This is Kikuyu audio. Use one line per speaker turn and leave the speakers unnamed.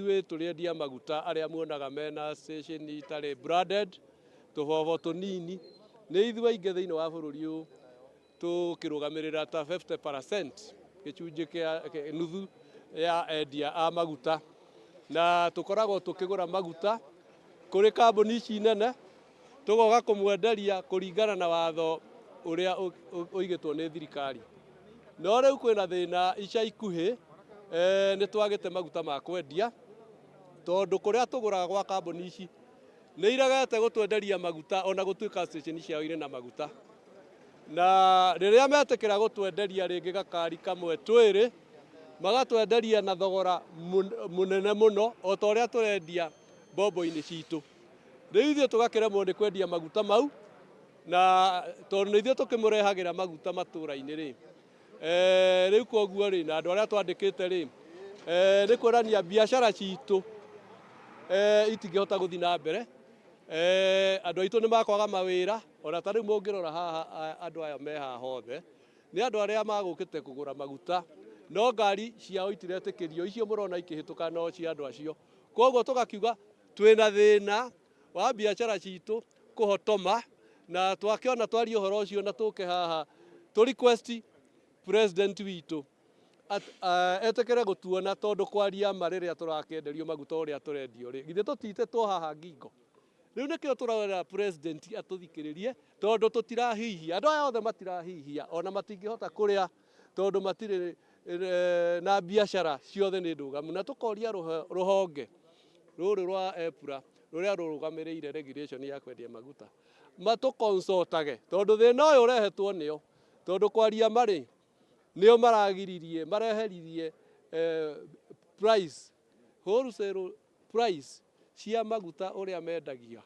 Ithuĩ tũrĩ endia maguta arĩa muonaga mena station itarĩ branded, tũbobo tũnini, nĩ ithuĩ aingĩ thĩinĩ wa bũrũri ũyũ tũkĩrũgamĩrĩra ta 50% gĩcunjĩ kĩa nuthu ya endia a maguta. Na tũkoragwo tũkĩgũra maguta kũrĩ kambuni ici nene, tũgoka kũmwenderia kũringana na watho ũrĩa ũigĩtwo nĩ thirikari. No rĩu kwĩna thĩna ica ikuhĩ eh, nĩ twagĩte maguta ma kwendia tondũ kũrĩa tũgũraga gwa kambuni ici nĩ iregete gũtwenderia maguta ona gũtuĩka station ciao irĩ na maguta na rĩrĩa metĩkĩra gũtwenderia rĩngĩ gakari kamwe twĩrĩ magatwenderia na thogora mũnene mũno o ta ũrĩa tũrendia mbombo-inĩ citũ. Rĩu ithuĩ tũgakĩremwo nĩ kwendia maguta mau na tondũ nĩ ithuĩ tũkĩmũrehagĩra maguta matũra-inĩ rĩ, eh, rĩu koguo rĩ na andũ arĩa twandĩkĩte rĩ eh, nĩ kuonania biacara citũ eh, itingĩhota gũthiĩ na mbere eh, andũ aitũ nĩ makwaga mawĩra ona ta rĩu mũngĩrora haha andũ aya me haha othe nĩ andũ arĩa magũkĩte kũgũra maguta no ngari ciao itiretĩkĩrio icio mũrona ikĩhĩtũka no cia andũ acio koguo tũgakiuga twĩna thĩna wa biacara citũ kũhotoma na twakĩona twarie ũhoro ũcio na tũke haha tũ request president witũ etĩkĩre gũtuona tondũ kwaria ma rĩrĩa tũrakĩenderio maguta ũrĩa tũrendio rĩ githĩ tũtitetwo haha ngingo rĩu nĩkĩo tũrera president atũthikĩrĩrie tondũ tũtirahihia andũ aya othe matirahihia ona matingĩhota kũrĩa tondũ matirĩ na biacara ciothe nĩ ndũgamu na tũkoria rũhonge rũrũ rwa EPRA rũrĩa rũrũgamĩrĩire regulation ya kwendia maguta matũ-consultage tondũ thĩna ũyũ ũrehetwo nĩo tondũ kwaria marĩ nĩo maragiririe mareheririe eh, price wholesale price cia maguta ũrĩa mendagia.